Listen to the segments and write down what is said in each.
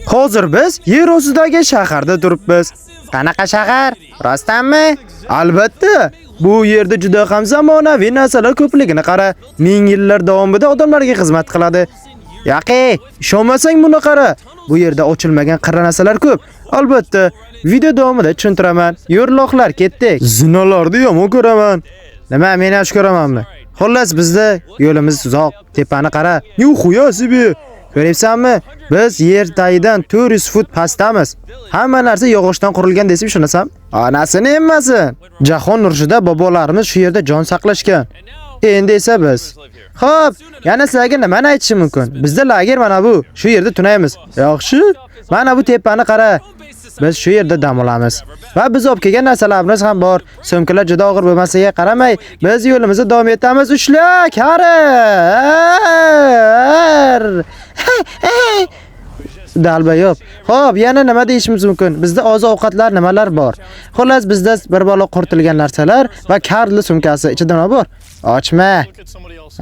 Hozir biz yer ostidagi shaharda turibmiz. Qanaqa shahar? Rostdanmi? Albatta. Bu yerda juda ham zamonaviy narsalar ko'pligini qara. Ming yillar davomida odamlarga xizmat qiladi. Yaqi, ishonmasang buni qara. Bu yerda ochilmagan qirra narsalar ko'p. Albatta, video davomida tushuntiraman. Yo'rloqlar ketdik. Zinalarni yomon ko'raman. Nima, men yaxshi ko'ramanmi? Xullas, bizda yo'limiz uzoq. Tepani qara. Нихуя себе. Ko'ryapsanmi? Biz yer tagidan 400 fut pastdamiz. Hamma narsa yog'ochdan qurilgan desam ishonasan? Onasini emmasin. Jahon urushida bobolarimiz shu yerda jon saqlashgan. Endi esa biz. Xo'p, yana sizlarga nimani aytishim mumkin? Bizda lager mana bu. Shu yerda tunaymiz. Yaxshi. Mana bu tepani qara. Biz shu yerda dam olamiz. Va biz olib kelgan narsalarimiz ham bor. Sumkalar juda og'ir bo'lmasiga qaramay, biz yo'limizni davom etamiz. Ushla, karir! Dalba yo'q. Xo'p, yana nima deyishimiz mumkin? Bizda oziq-ovqatlar nimalar bor? Xullas, bizda bir balo quritilgan narsalar va Karli sumkasi ichida nima bor? Ochma.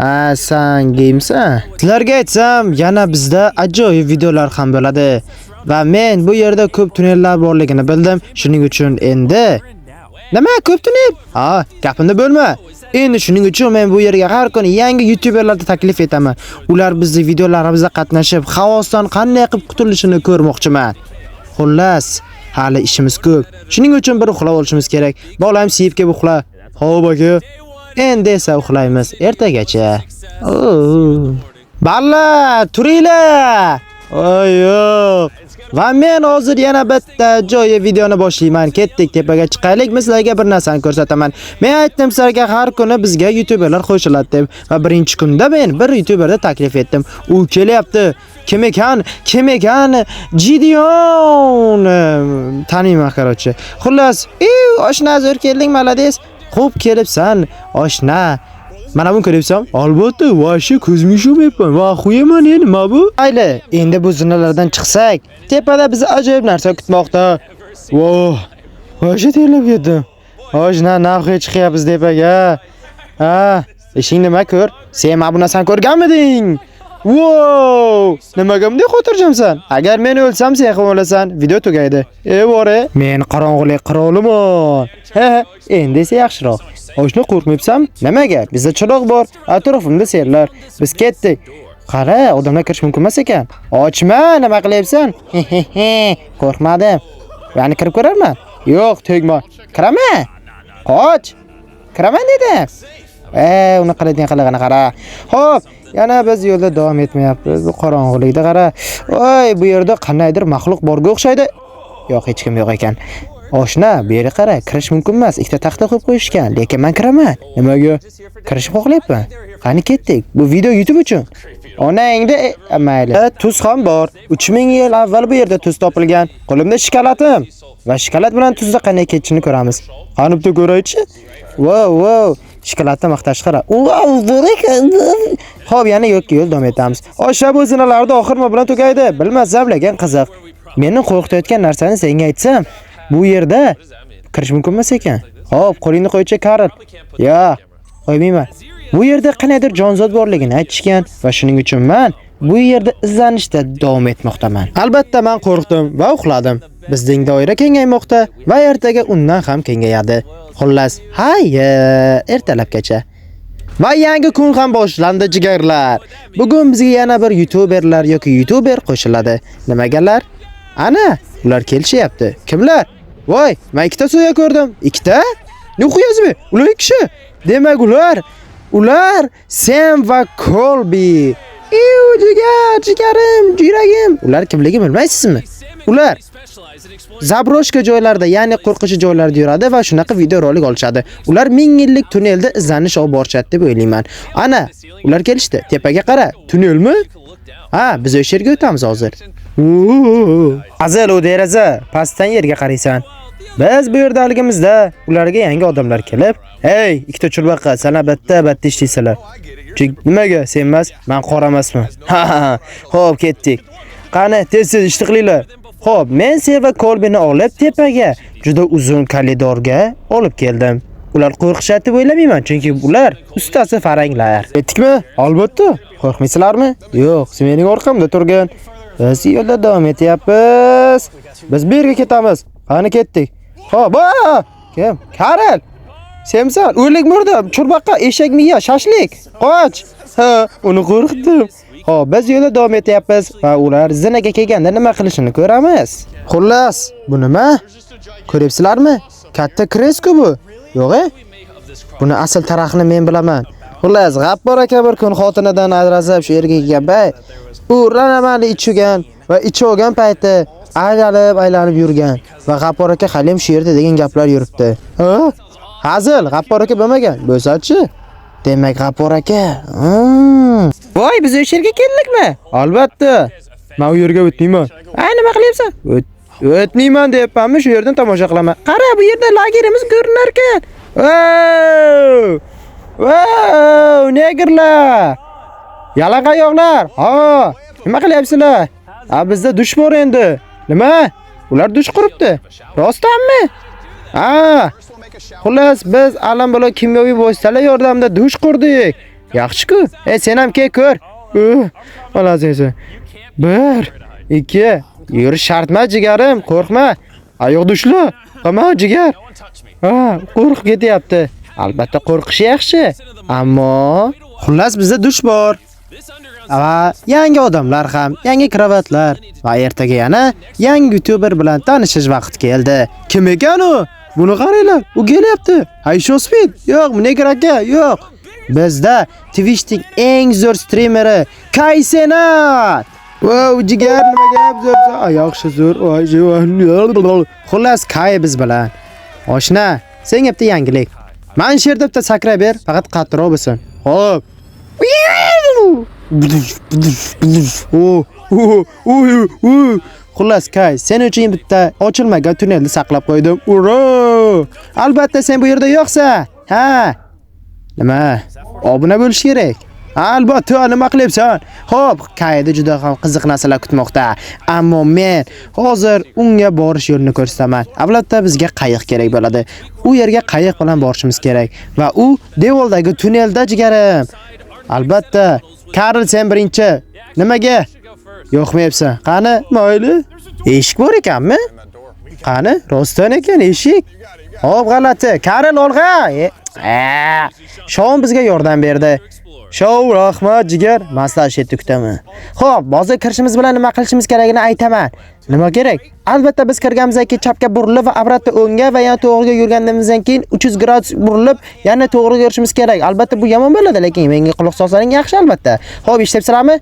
Ha, sen geyimsan. Sizlarga aytsam, yana bizda ajoyib videolar ham bo'ladi. Va men bu yerda ko'p tunnellar borligini bildim. Shuning uchun endi nima ko'p tunnel? Ha, gapimni bo'lma. Endi shuning uchun men bu yerga har kuni yangi youtuberlarni taklif etaman. Ular bizni videolarimizda qatnashib, xavosdan qanday qilib qutulishini ko'rmoqchiman. Xullas, hali ishimiz ko'p. Shuning uchun bir uxlab olishimiz kerak. Bolam siyib kelib uxla. Xo'p aka. Endi esa uxlaymiz ertagacha. Balla, turinglar. Oy yo'q. Va men hozir yana bitta joyi videoni boshlayman. Ketdik, tepaga chiqaylik. Men sizlarga bir narsani ko'rsataman. Men aytdim sizlarga har kuni bizga youtuberlar qo'shiladi deb. Va birinchi kunda men bir youtuberni taklif etdim. U kelyapti. Kim ekan? Kim ekan? Gideon. Taniyman, короче. Xullas, oshna zo'r kelding, молодец. Xo'p kelibsan, oshna. Mana buni ko'ryapsan? Albatta, vashi ko'zimga ishonmayapman. Va xuyaman, nima bu? Mayli, endi bu zinalardan chiqsak, tepada bizni ajoyib narsa kutmoqda. Voh, vashi terlab ketdim. Oshna, narxga chiqyapmiz tepaga. Ha, ishing nima ko'r? Sen mana bu narsani ko'rganmiding? Wow! Nimaga bunday xotirjamsan? Agar men o'lsam, sen ham o'lasan. Video tugaydi. E, bore. Men qorong'ulik qiroliman. He, endi esa yaxshiroq. Oshna qo'rqmayapsan? Nimaga? Bizda chiroq bor, atrofimda serlar. Biz ketdik. Qara, odamlar kirish mumkin emas ekan. Ochma, nima qilyapsan? Qo'rqmadim. Ya'ni kirib ko'rarman? Yo'q, tegma. Kiraman. Qoch. Kiraman dedim. Uni qiladigan qilig'ini qara. Xo'p, yana biz yo'lda davom etmayapmiz. Bu qorong'ulikda qara. Voy, bu yerda qandaydir maxluq borga o'xshaydi. Yo'q, hech kim yo'q ekan. Oshna, bu yerga qara, kirish mumkin emas. Ikkita taxta qo'yib qo'yishgan, lekin men kiraman. Nimaga? Kirishni xohlayapman. Qani ketdik. Bu video YouTube uchun. Onangda mayli. Tuz ham bor. 3000 yil avval bu yerda tuz topilgan. Qo'limda shokoladim. Va shokolad bilan tuzni qanday ketishini ko'ramiz. Qani bitta ko'raychi. Wow, wow. Shokoladni maqtash qara. Wow, zo'r ekan. Xo'p, yana yo'q yo'l davom etamiz. Osha bu zinalarda oxirmi bilan tugaydi. Bilmasam, lekin qiziq. Meni qo'rqitayotgan narsani senga aytsam, bu yerda kirish mumkin emas ekan. Xo'p, qo'lingni qo'ychi, Karl. Yo'q, qo'ymayman. Bu yerda qandaydir jonzot borligini aytishgan va shuning uchun men bu yerda izlanishda davom etmoqdaman. Albatta men qo'rqdim va uxladim. Bizning doira kengaymoqda va ertaga undan ham kengayadi. Xullas, xayr, ertalabgacha. Va yangi kun ham boshlandi jigarlar. Bugun bizga yana bir youtuberlar yoki youtuber qo'shiladi. Nimagalar? Ana, ular kelishyapti. Kimlar? Voy, men ikkita soya ko'rdim. Ikkita? Ne qo'yasizmi? Ular ikki kishi. Demak, ular Sam va Colby. Iu, jigar, jigarim, yuragim. Ular kimligini bilmaysizmi? Ular zabroshka joylarda, ya'ni qo'rqinchli joylarda yuradi va shunaqa video rolik olishadi. Ular 1000 yillik tunnelda izlanish olib borishadi deb o'ylayman. Ana, ular kelishdi. Tepaga qara. Tunnelmi? Ha, biz o'sha yerga o'tamiz hozir. Azal u deraza, pastdan yerga qaraysan. Biz bu yerdaligimizda ularga yangi odamlar kelib, "Hey, ikkita churbaqa, sana bitta ishlaysizlar." Chunki nimaga sen emas, men qora emasman. Ha ha. Xo'p, ketdik. Qani, tez-tez ishni qilinglar. Xo'p, men Ser va Kolbini olib tepaga, juda uzun koridorga olib keldim. Ular qo'rqishadi deb o'ylamayman, chunki ular ustasi faranglar. Ketdikmi? Albatta. Qo'rqmaysizlarmi? Yo'q, sen mening orqamda turgin. Biz yo'lda davom etyapmiz. Biz bu yerga ketamiz. Qani ketdik. Xo'p, kim? Karel. Senmisan? O'lik murda, churbaqa, eshak miya, shashlik. Qoch. Ha, uni qo'rqitdim. Xo'p, biz yo'lda davom etyapmiz va ular zinaga kelganda nima qilishini ko'ramiz. Xullas, bu nima? Ko'ryapsizlarmi? Katta kresko bu. Yo'q-e? Buni asl tarixini men bilaman. Xullas, G'appor aka bir kun xotinidan ajrashib shu yerga kelgan bay. U ranamali ichgan va ichib olgan payti aylanib yurgan va G'appor aka hali ham shu yerda degan gaplar yuribdi. Ha? Hazil, G'appor aka bo'lmagan. Bo'lsa-chi? Demak, G'appor aka. Voy, biz o'sha yerga keldikmi? Albatta. Men u yerga o'tmayman. Ay, nima qilyapsan? O'tmayman deyapmanmi, shu yerdan tomosha qilaman. Qara, bu yerda lagerimiz ko'rinar ekan. Wow! Wow, negrlar! Yalang'oyoqlar. Ha, nima qilyapsizlar? Ha, bizda dush bor endi. Nima? Ular dush quribdi. Rostdanmi? Ha. Xullas, biz alam-balo kimyoviy vositalar yordamida dush qurdik. Yaxshi-ku. E, sen ham kel ko'r. Onasi. 1 2 Yurish shartma jigarim, qo'rqma. Oyoq dushli. Qama jigar. Ha, qo'rqib ketyapti. Albatta qo'rqishi yaxshi. Ammo xullas bizda dush bor. Va yangi odamlar ham, yangi kravatlar va ertaga yana yangi youtuber bilan tanishish vaqti keldi. Kim ekan u? Buni qaranglar, u kelyapti. Aysho Speed? Yo'q, Negr aka, yo'q. Bizda Twitch'ning eng zo'r strimeri Kaysenat. Wow, jigar nima gap zo'r. Yaxshi zo'r. Voy, xullas Kay biz bilan. Oshna, senga bitta yangilik. Mana shu yerda bitta sakrab ber, faqat qattiqroq bo'lsin. Xo'p. Xullas Kay, sen uchun bitta ochilmagan tunnelni saqlab qo'ydim. Ura! Albatta sen bu yerda yo'qsan. Ha. Nima? Obuna bo'lish kerak. Albatta, nima qilyapsan? Xo'p, Kayda juda ham qiziq narsalar kutmoqda. Ammo men hozir unga borish yo'lini ko'rsataman. Albatta bizga qayiq kerak bo'ladi. U yerga qayiq bilan borishimiz kerak va u devordagi tunnelda jigarim. Albatta, Karl sen birinchi. Nimaga? Yo'qmayapsan. Qani, mayli. Eshik bor ekanmi? Qani, rostdan ekan eshik. Xo'p, g'alati. Karl olg'a. Shon bizga yordam berdi. Shov, rahmat jigar. Maslahat shu kutaman. Xo'p, hozir kirishimiz bilan nima qilishimiz kerakligini aytaman. Nima kerak? Albatta biz kirganimizdan keyin chapga burilib va albatta o'ngga va yana to'g'riga yurganimizdan keyin 300 gradus burilib, yana to'g'riga yurishimiz kerak. Albatta bu yomon bo'ladi, lekin menga quloq solsangiz yaxshi albatta. Xo'p, eshityapsizlarmi?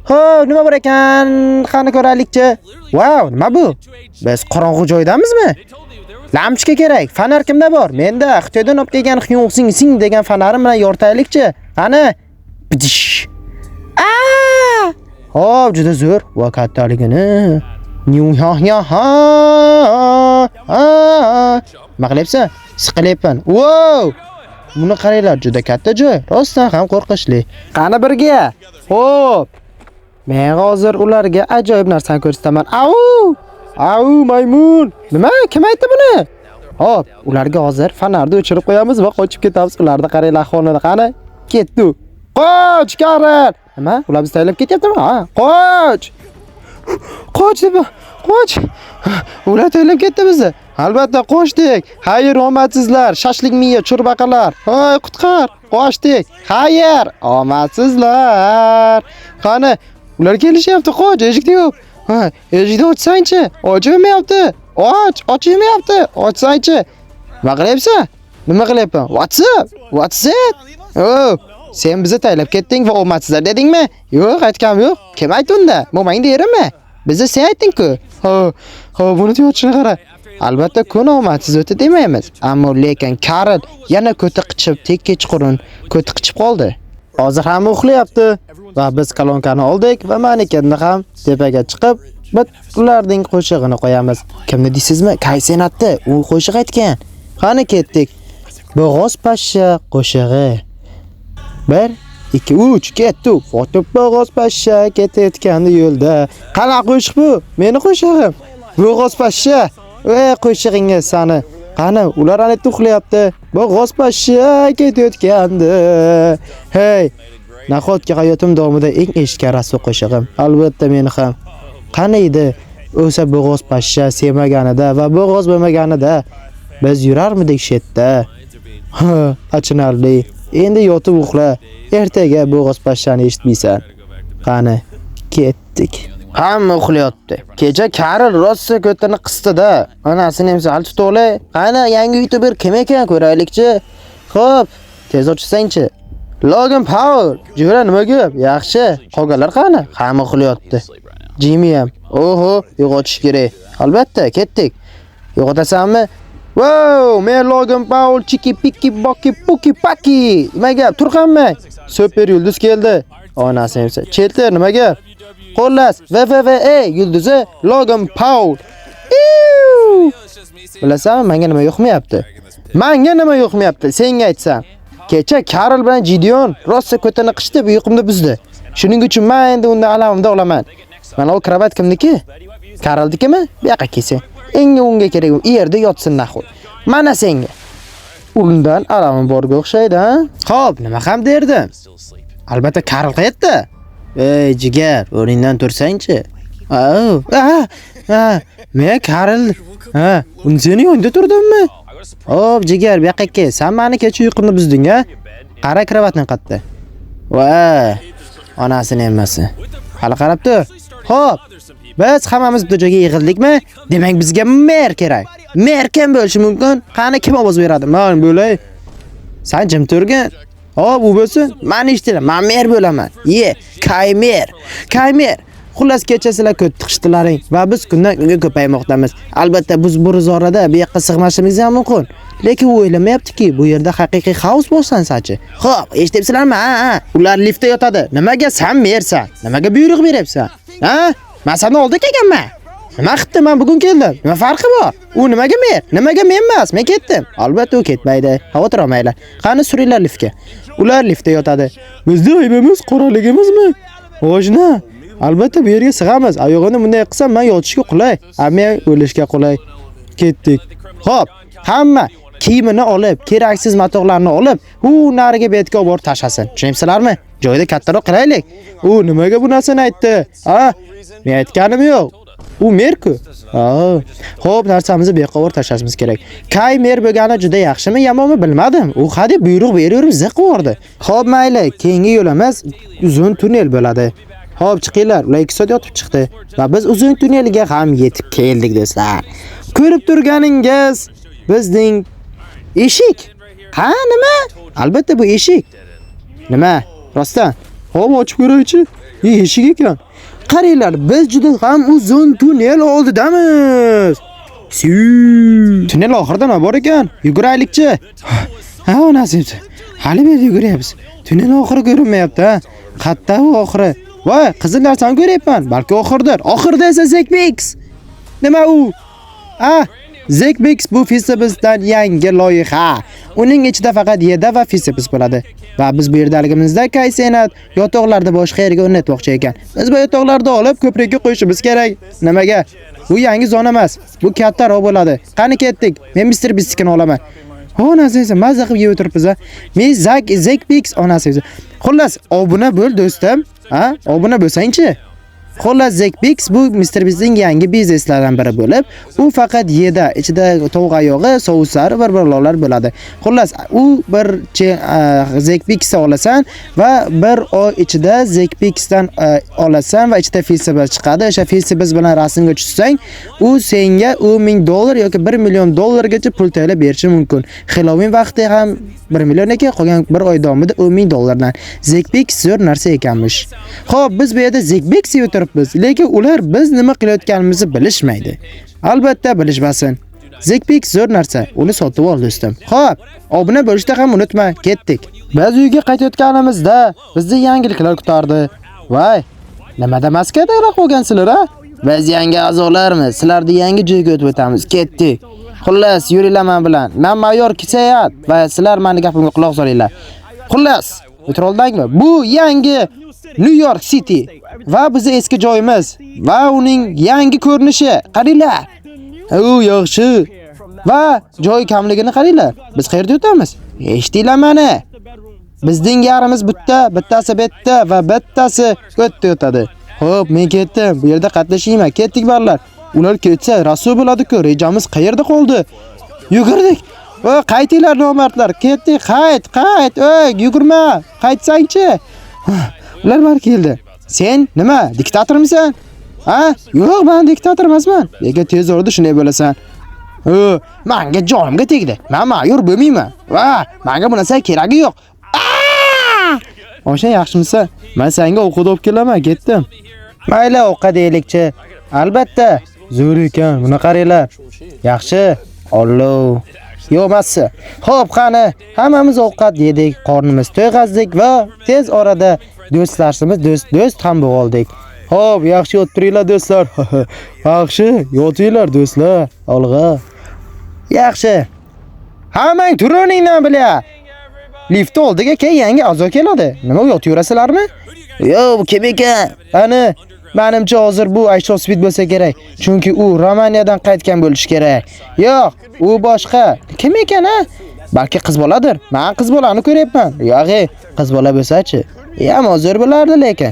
Xo'p, nima bor ekan? Qani ko'raylikchi. Wow, nima bu? Biz qorong'u joydamizmi? Lampochka kerak. Fonar kimda bor? Menda Xitoydan olib kelgan Hyungsing Sing degan fonarim bilan yoritaylikchi. Qani? Bidish. A! Xo'p, juda zo'r. Va kattaligini. Ha ha. Ha. Nima qilyapsan? Siqilyapman. Wow! Buni qaranglar, juda katta joy. Rostdan ham qo'rqinchli. Qani birga? Xo'p. Men hozir ularga ajoyib narsani ko'rsataman. Au! Au, maymun! Nima? Kim aytdi buni? Xo'p, ularga hozir fonarni o'chirib qo'yamiz va qochib ketamiz. Ularni qaranglar, xonada qani? Ketdi. Qoch, Karl! Nima? Ular bizni taylab ketyaptimi? Ha, qoch! Qoch deb, qoch! Ular taylab ketdi bizni. Albatta qochdik. Xayr, omadsizlar, shashlik miya, churbaqalar. Hoy, qutqar! Qochdik. Xayr, omadsizlar. Qani, ular kelishyapti, qoch, eshikni yo'q. Ha, eshikni ochsangchi, ochilmayapti. Och, ochilmayapti. Ochsangchi. Nima qilyapsan? Nima qilyapman? What's up? What's it? Oh, sen bizni taylab ketding va omadsizlar dedingmi? Yo'q, aytganim yo'q. Kim aytdi unda? Momangni erimi? Bizni sen aytding-ku. Ha, ha, buni tuyotishini qara. Albatta kun omadsiz o'tdi demaymiz. Ammo lekin Karl yana ko'ti qichib, tek kechqurun ko'ti qichib qoldi. Hozir hamma uxlayapti va biz kolonkani oldik va manekenni ham tepaga chiqib, biz ularning qo'shig'ini qo'yamiz. Kimni deysizmi? Kaysenatni. U qo'shiq aytgan. Qani ketdik. Bo'g'oz pashsha qo'shig'i. 1 2 3 ketdi. Fotib bo'g'oz pashsha ketayotgandi yo'lda. Qanaqa qo'shiq bu? Meni qo'shig'im. Bo'g'oz pashsha. Ey qo'shig'ingiz sani. Qani ular ana uxlayapti. Bo'g'oz pashsha ketayotgandi. Hey, nahotki hayotim davomida eng eshitgan rasvo qo'shig'im. Albatta meni ham. Qani edi o'sha bo'g'oz pashsha sevmaganida va bo'g'oz bo'lmaganida biz yurarmidik shu yerda? Ha, achinarli. Endi yotib uxla. Ertaga bo'g'oz pashshani eshitmaysan. Qani, ketdik. Hamma uxlayapti. Kecha Karl rosa ko'tini qisdi-da. Onasini ham hali tutolay. Qani, yangi YouTuber kim ekan ko'raylikchi. Xo'p, tez ochsangchi. Logan Paul, jo'ra nima gap? Yaxshi. Qolganlar qani? Hamma uxlayapti. Jimmy ham. Oho, uyg'otish kerak. Albatta, ketdik. Uyg'otasanmi? Wow, men Logan Paul, chiki piki boki puki paki. Nima gap? Tur hamma. Super yulduz keldi. Onasi emsa. Chetlar nima gap? Xullas, WWE yulduzi Logan Paul. Iu! Bilasanmi, menga nima yoqmayapti? Menga nima yoqmayapti? Senga aytsam. Kecha Karl bilan Gideon rosa ko'tini qishdib, uyqumni buzdi. Shuning uchun men endi undan alamimda olaman. Mana u kravat kimniki? Karlnikimi? Bu yoqqa kelsin. Enga unga kerak, u yerda yotsin нахуй. Mana senga. Undan alamim borga o'xshaydi, ha? Xo'p, nima ham derdim? Albatta Karl qayerda? Ey jigar, o'rningdan tursangchi. Au, ha, ha, men Karl. Ha, uni seni yonida turdimmi? Hop, jigar, bu yoqqa kel. Sen meni kecha uyqumni buzding, a? Qara kravatni qayerda? Va, onasini emmasi. Hali qarab tur. Xo'p, biz hammamiz bitta joyga yig'ildikmi? Demak, bizga mer kerak. Mer kim bo'lishi mumkin? Qani kim ovoz beradi? Men bo'lay. Sen jim turgin. Hop, u bo'lsin. Men eshitinglar, men mer bo'laman. Ye, Kaymer. Kaymer. Xullas, kecha sizlar ko't tiqishdilaring va biz kundan kunga ko'paymoqdamiz. Albatta, biz bu zorada bu yoqqa sig'mashimiz ham mumkin. Lekin u o'ylamayaptiki, bu yerda haqiqiy xaos boshlansa-chi. Xo'p, eshityapsizlarmi? Ha, ha. Ular liftda yotadi. Nimaga sen mersan? Nimaga buyruq beryapsan? Ha? Men sendan oldin kelganman. Nima qildi? Men bugun keldim. Nima farqi bor? U nimaga mer? Nimaga men emas? Men ketdim. Albatta u ketmaydi. Xavotir olmanglar. Qani suringlar liftga. Ular liftda yotadi. Bizni aybimiz qoraligimizmi? Xo'shna. Albatta bu yerga sig'amiz. Oyog'ini bunday qilsam men yotishga qulay, a men o'lishga qulay. Ketdik. Xo'p, hamma kiyimini olib, keraksiz matohlarni olib, u nariga betga olib borib tashlasin. Tushunyapsizlarmi? Joyda kattaroq qilaylik. U nimaga bu narsani aytdi? Ha? Men aytganim yo'q. U mer-ku. Ha. Xo'p, narsamizni bu yoqqa olib tashlashimiz kerak. Kay mer bo'lgani juda yaxshimi, yomonmi bilmadim. U hadeb buyruq beraverib ziq yubordi. Xo'p, mayli, keyingi yo'limiz uzun tunnel bo'ladi. Xo'p, chiqinglar. Ular 2 soat yotib chiqdi va biz uzun tunnelga ham yetib keldik do'stlar. Ko'rib turganingiz bizning eshik. Ha, nima? Albatta bu eshik. Nima? Rostdan. Xo'p, ochib ko'raychi. Eshik ekan. Qaranglar, biz juda ham uzun tunnel oldidamiz. Siu. Tunnel oxirida nima bor ekan? Yuguraylikchi. Ha, onasi. Hali beri yuguryapmiz. Tunnel oxiri ko'rinmayapti, ha. Qayerda u oxiri? Voy, qizil narsani ko'ryapman. Balki oxirdir. Oxirida esa Zekbix. Nima u? Ah, Zekbix bu Fisibisdan yangi loyiha. Uning ichida faqat Yeda va Fisibis bo'ladi. Va biz bu yerdaligimizda Kay Senat yotoqlarni boshqa yerga o'rnatmoqchi ekan. Biz bu yotoqlarni olib ko'prikka qo'yishimiz kerak. Nimaga? Bu yangi zona emas. Bu kattaroq bo'ladi. Qani ketdik. Men Mr. Beastnikini olaman. Onasi esa mazza qilib yeb o'tiribmiz a. Men Zak Zekbix onasi esa. Xullas, obuna bo'l do'stim. Ha? Obuna bo'lsangchi. Xullas, Zekbix bu Mr. Beastning yangi bizneslaridan biri bo'lib, u faqat yeda, ichida tovuq oyog'i, souslari va bir bo'ladi. Xullas, u bir Zekbix olasan va bir oy ichida Zekbixdan olasan va ichida Feastables chiqadi. O'sha Feastables bilan rasmga tushsang, u senga 10 000 dollar yoki 1 million dollargacha pul tayyorlab berishi mumkin. Halloween vaqti ham 1 million ekan, qolgan bir oy davomida 10 ming dollardan. Zekbix zo'r narsa ekanmish. Xo'p, biz bu yerda Zekbix yeb o'tiribmiz, lekin ular biz nima qilayotganimizni bilishmaydi. Albatta bilishmasin. Zekbix zo'r narsa, uni sotib ol do'stim. Xo'p, obuna bo'lishni ham unutma. Ketdik. Biz uyga qaytayotganimizda bizni yangiliklar kutardi. Voy, nimada maskada qo'ygansizlar a? Biz yangi a'zolarmiz. Sizlarni yangi joyga o'tib o'tamiz. Ketdik. Xullas, yuringlar men bilan. Men mayor Kisayat va sizlar meni gapimga quloq solinglar. Xullas, o'tira oldingmi? Bu yangi New York City va bizni eski joyimiz va uning yangi ko'rinishi. Qaranglar. U yaxshi. Va joy kamligini qaranglar. Biz qayerda yotamiz? Eshitinglar mani. Bizning yarimiz bitta, bittasi bu yerda va bittasi u yerda yotadi. Xo'p, men ketdim. Bu yerda qatnashayman. Ketdik barlar. Ular ketsa, rasul bo'ladi-ku. Rejamiz qayerda qoldi? Yugurdik. O, qaytinglar nomardlar. Ketdik, qayt, qayt. Ey, yugurma. Qaytsangchi. Ular bari keldi. Sen nima, diktatormisan? Ha? Yo'q, men diktator emasman. Lekin tez orada shunday bo'lasan. O, menga jonimga tegdi. Men mayor bo'lmayman. Va, menga bu narsa keragi yo'q. Osha yaxshimisan? Men senga ovqat olib kelaman, ketdim. Mayli, ovqat deylikchi. Albatta. Zo'r ekan, buni qaranglar. Yaxshi. Allo. Yo'q, emassi. Xo'p, qani, hammamiz ovqat yedik, qornimiz to'yg'azdik va tez orada do'stlashimiz, do'st ham bo'ldik. Xo'p, yaxshi o'tiringlar do'stlar. Yaxshi, yotinglar do'stlar. Olg'a. Yaxshi. Hammang tur o'rningdan bila. Lift oldiga keyin yangi a'zo keladi. Nima yotaverasizlarmi? Yo'q, bu kim ekan? Ana, menimcha hozir bu Aysho Speed bo'lsa kerak. Chunki u Romaniyadan qaytgan bo'lishi kerak. Yo'q, u boshqa. Kim ekan, ha? Balki qiz boladir. Men qiz bolani ko'ryapman. Yo'q, qiz bola bo'lsa-chi? Yamon zo'r bo'lardi lekin.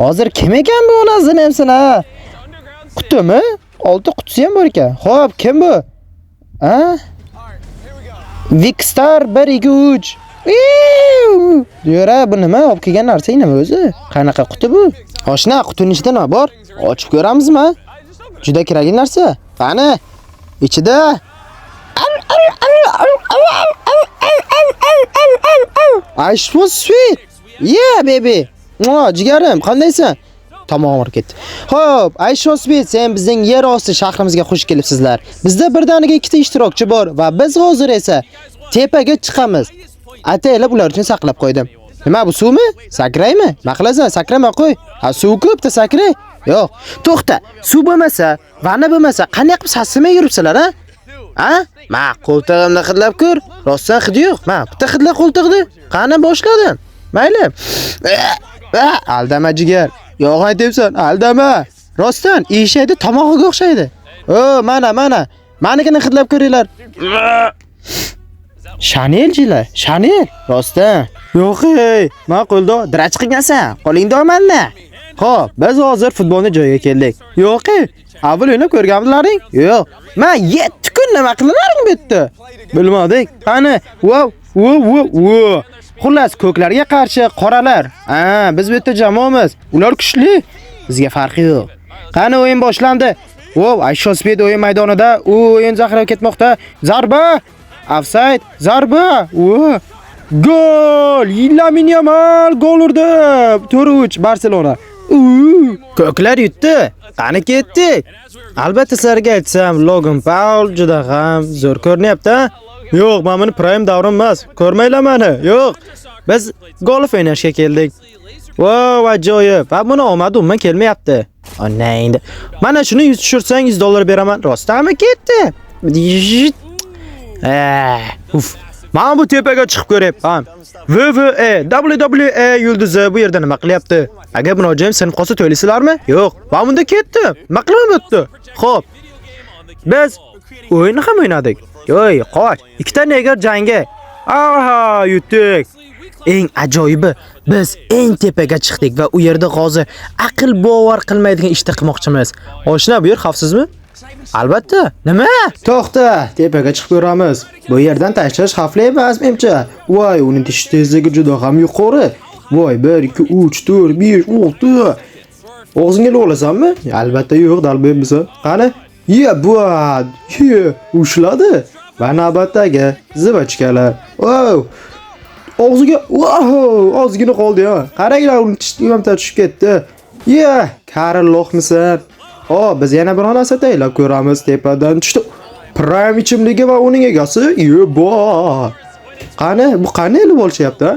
Hozir kim ekan bu onasini emsin, ha? Qutimi? Olti qutisi ham bor ekan. Xo'p, kim bu? Ha? Vikstar 1 2 3. Yura, bu nima? Olib kelgan narsa nima o'zi? Qanaqa quti bu? Oshna, qutining ichida nima bor? Ochib ko'ramizmi? Juda kerakli narsa. Qani? Ichida I sweet. Yeah, baby. Mo, jigarim, qandaysan? Tomog'im og'rib ketdi. Xo'p, Aysho Speed, sen bizning yer osti shahrimizga xush kelibsizlar. Bizda birdaniga ikkita ishtirokchi bor va biz hozir esa tepaga chiqamiz. Ataylab ular uchun saqlab qo'ydim. Nima bu suvmi? Sakraymi? Nima qilasan? Sakrama qo'y. Ha, suv ko'pda sakray. Yo'q. To'xta. Suv bo'lmasa, vanna bo'lmasa, qanday qilib sasimay yuribsizlar, ha? Ha? Ma, qo'ltig'imni hidlab ko'r. Rostdan hidi yo'q. Ma, bitta hidla qo'ltig'ni. Qani boshladim. Mayli. Aldama jigar. Yo'q aytyapsan, aldama. Rostdan eshakni tomog'iga o'xshaydi. O, mana, mana. Manikini hidlab ko'ringlar. Chanel jilar, Chanel. Rostdan. Yo'q, ey, men qo'lda dirach qilgansan. Qo'lingda olmanda. Xo'p, biz hozir futbolni joyiga keldik. Yo'q, ey, avval o'ynab ko'rganmilaring? Yo'q. Men 7 kun nima qildilaring bu yerda? Bilmadik. Qani, wow, wow, wow, wow. Xullas, ko'klarga qarshi qoralar. Ha, biz bu yerda jamoamiz. Ular kuchli. Bizga farqi yo'q. Qani o'yin boshlandi. Wow, Aysho Speed o'yin maydonida u o'yin zaxirab ketmoqda. Zarba! Offside, zarba! Wow. Gol! Lamine Yamal gol urdi. 4-3 Barselona. Ko'klar yutdi. Qani ketdik. Albatta sizlarga aytsam, Logan Paul juda ham zo'r ko'rinyapti. Yo'q, men buni prime davrim emas. Ko'rmanglar meni. Yo'q. Biz golf o'ynashga keldik. Wow, ajoyib. Va buni omadi umuman kelmayapti. Onangdi. Mana shuni 100 tushirsang $100 beraman. Rostdanmi ketdi? Uf. Men bu tepaga chiqib ko'ryapman. WWE, WWE yulduzi bu yerda nima qilyapti? Agar buni hojam sinib qolsa to'laysizlarmi? Yo'q. Men bunda ketdim. Nima qilaman bu yerda? Xo'p. Biz o'yinni ham o'ynadik. Yo'y, qoch. Ikkita neger jangi. Aha, yutdik. Eng ajoyibi, biz eng tepaga chiqdik va u yerda hozir aql bovar qilmaydigan ishni qilmoqchimiz. Oshna, bu yer xavfsizmi? Albatta. Nima? To'xta, tepaga chiqib ko'ramiz. Bu yerdan tashlash xavfli emas, menimcha. Voy, uning tish tezligi juda ham yuqori. Voy, 1 2 3 4 5 6. Og'zingga olasanmi? Albatta yo'q, dalbaymisan. Qani? Ye, bu. Ye, ushladi. Va navbatdagi zibachkalar. Wow. Og'ziga, wow, ozgina qoldi ya. Qaranglar, uning tishi ham tushib ketdi. Ye, qari lo'qmisan? O, biz yana bir narsa tayyorlab ko'ramiz. Tepadan tushdi. Prime ichimligi va uning egasi. Ye, bo. Qani, bu qani ilib olishyapti?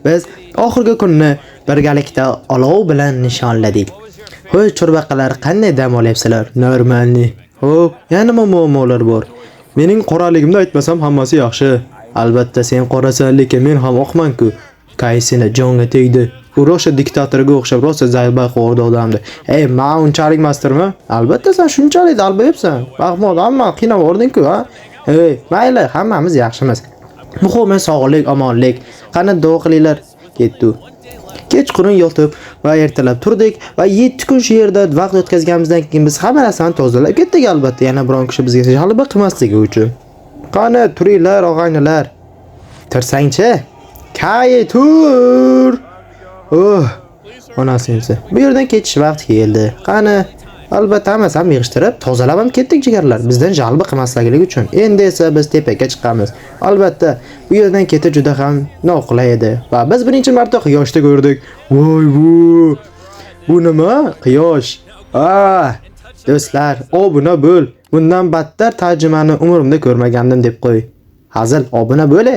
Biz oxirgi kunni birgalikda olov bilan nishonladik. Ho'y, churbaqalar, qanday dam olyapsizlar? Normalniy. Xo'p, yana nima muammolar bor? Mening qoraligimni aytmasam hammasi yaxshi. Albatta sen qorasan, lekin men ham oqman-ku. Kaysini jonga tegdi. U rosa diktatorga o'xshab rosa zarba qo'rdi odamdi. Ey, men unchalik emasdirmi? Albatta sen shunchalik dalbayapsan. Mahmud, hamma qiynab yubording-ku, ha? Ey, mayli, hammamiz yaxshimiz. Muhimi sog'lik, omonlik. Qani duo qilinglar. Ketdi. Kechqurun yotib va ertalab turdik va 7 kun shu yerda vaqt o'tkazganimizdan keyin biz hamma narsani tozalab ketdik albatta, yana biron kishi bizga g'alaba qilmasligi uchun. Qani, turinglar, og'aynilar. Tursangchi? Kai, tur! Oh, onasi. Bu yerdan ketish vaqti keldi. Qani, albatta hammasi ham yig'ishtirib, tozalab ham ketdik jigarlar. Bizdan жалоба qilmaslikligi uchun. Endi esa biz tepaga chiqamiz. Albatta, bu yerdan ketish juda ham noqulay edi va biz birinchi marta quyoshni ko'rdik. Voy bu! Bu nima? Quyosh. Ah, do'stlar, obuna bo'l. Bundan battar tarjimani umrimda ko'rmagandim deb qo'y. Hazil, obuna bo'l.